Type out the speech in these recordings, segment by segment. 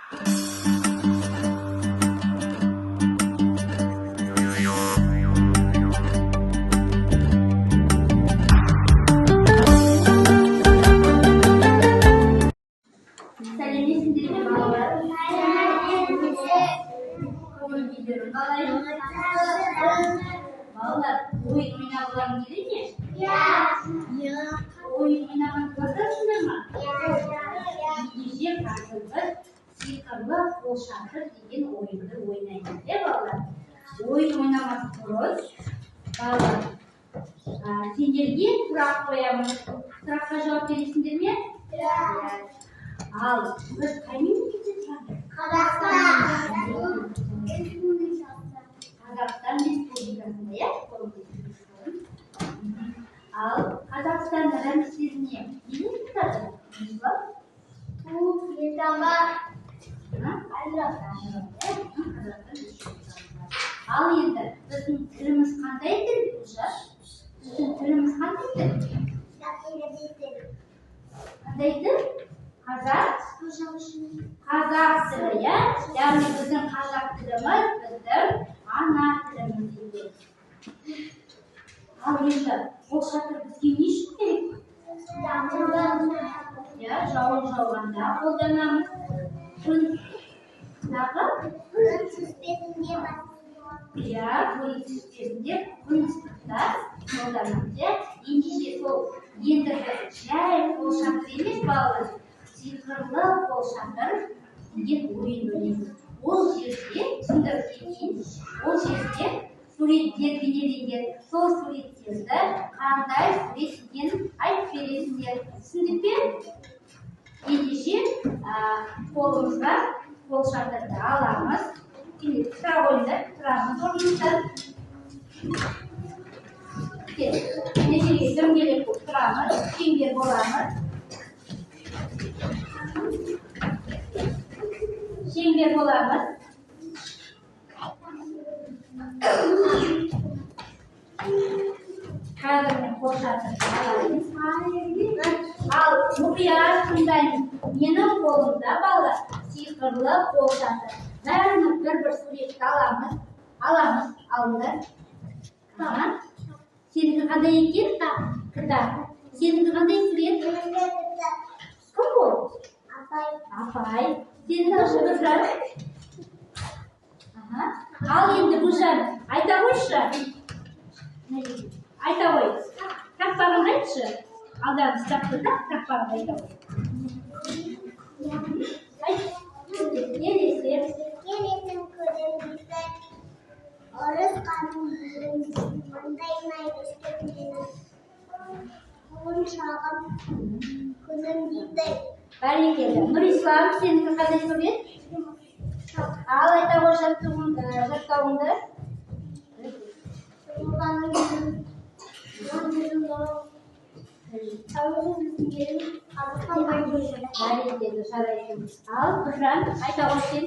Сәлеметсіңдер ме, балалар? Көңіл күйлерің қалай? Балалар, ойын ойнағыларың келе ме? Ойын ойнаған ұнатасыңдар ма? Ендеше, қазір біз «Сиқырлы қолшатыр» деген ойынды ойнаймыз, иә, балалар? Ойын ойнамас бұрын, балалар, сендерге сұрақ қоямын. Сұраққа жауап бересіңдер ме? Иә. Ал біз қай мемлекетте тұрамыз? Қазақстан Республикасында, иә. Ал Қазақстан рәміздеріне нелер жатады, Нұрислам? А? Иә, Қазақстан Республикасында. Ал енді біздің тіліміз қандай тіл, Гүлшат? Біздің тіліміз қандай тіл? Қандай тіл? Қазақ тілі, иә. Яғни біздің қазақ тіліміз біздің ана тіліміз екен. Ал енді қолшатыр бізге не үшін керек? Иә, жауын жауғанда қолданамыз. Күн тағы, иә, күн түспесінде, күн ыстықта қолданамыз, иә. Ендеше, сол енді біз жай қолшатыр емес, балалар, «Сиқырлы қолшатыр» деген ойын ойнаймыз. Ол жерде түсіндіріп кетейін: ол жерде суреттер бейнеленген. Сол суреттерді қандай сурет екенін айтып бересіңдер. Түсіндік пе? Ендеше, қолымызға қолшатырды аламыз. Енді тұра қойыңдар, тұрамыз орнымыздан. Кел, мына жерге дөңгелек болып тұрамыз, шеңбер боламыз, шеңбер боламыз. Қазір мен қолшатырды алайын. Ал мұқият тыңдаймыз. Менің қолымда, балалар, сиқырлы қолшатыр. Бәріміз бір бір суретті аламыз, аламыз. Алыңдар. Аха. Сенікі қандай екен? Кітап. Сенікі қандай сурет? Кім ол? Апай. Сенікі, Гүлжан? Аха. Ал енді, Гүлжан, айта қойшы, айта ғой, тақпағыңды айтшы. Алдағы ұстап тұр да, тақпағыңды айта ғой. Айт, елестет. Орыс қаным маңдайына өскен менің құлыншағым күнім дейді. Бәрекелді! Нұрислам, сенікі қандай сурет? Ал айта ғой жаттығуыңды, жаттауыңды. Туылғаным жүзім, тәуелсіз біздің еліміз, Қазақстан бай жері. Бәрекелді, жарайсың. Ал Гүлжан, айта ғой, сен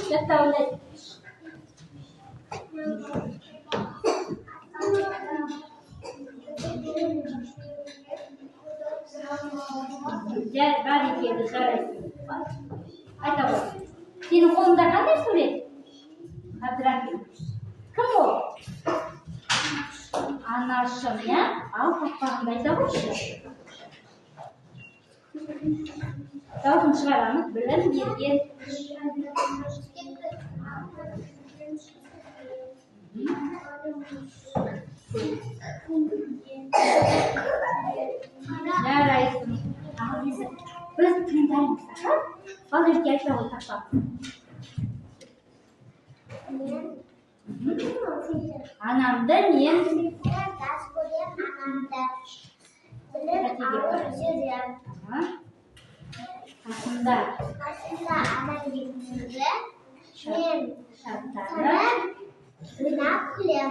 жаттауыңды айт. Бәрекелді, жарайсың. Айта ғой. Сенің қолыңда қандай сурет, Әбдірахим? Кім ол? Анашым, иә. Ал тақпағыңды айта қойшы. Дауысын шығарамыз. Білім берген. Жарайсың. Ал енді біз тыңдаймыз. Аха, Балерке, айта ғой тақпақ. Анамды мен Жас көрем анамды, білім алып жүрем. Аха. Қасымда. Қасымда анам екеумізді мен шаттанып ойнап күлем.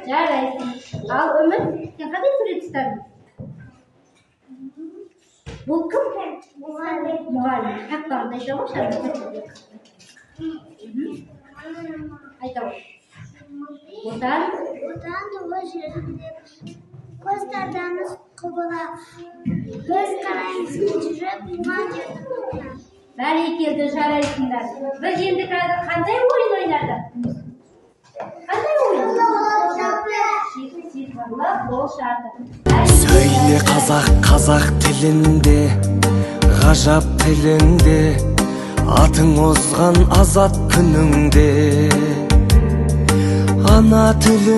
Жарайсың. Ал Үміт, сен қандай сурет ұстадың? Бұл кім? Мұғалім. Мұғалім. Тақпағыңды айта қойшы. Айта ғой. Отан. Отан туы жерінде көз тартамыз құбыла. Біз қараймыз жүріп туған жердің нұрына. Бәрекелді, жарайсыңдар. Біз енді қазір қандай ойын ойнадық? Қандай ойын? Сиқырлы қолшатыр. Сөйле, қазақ, қазақ тілінде, ғажап тілінде, атың озған азат күніңде, ана тілін.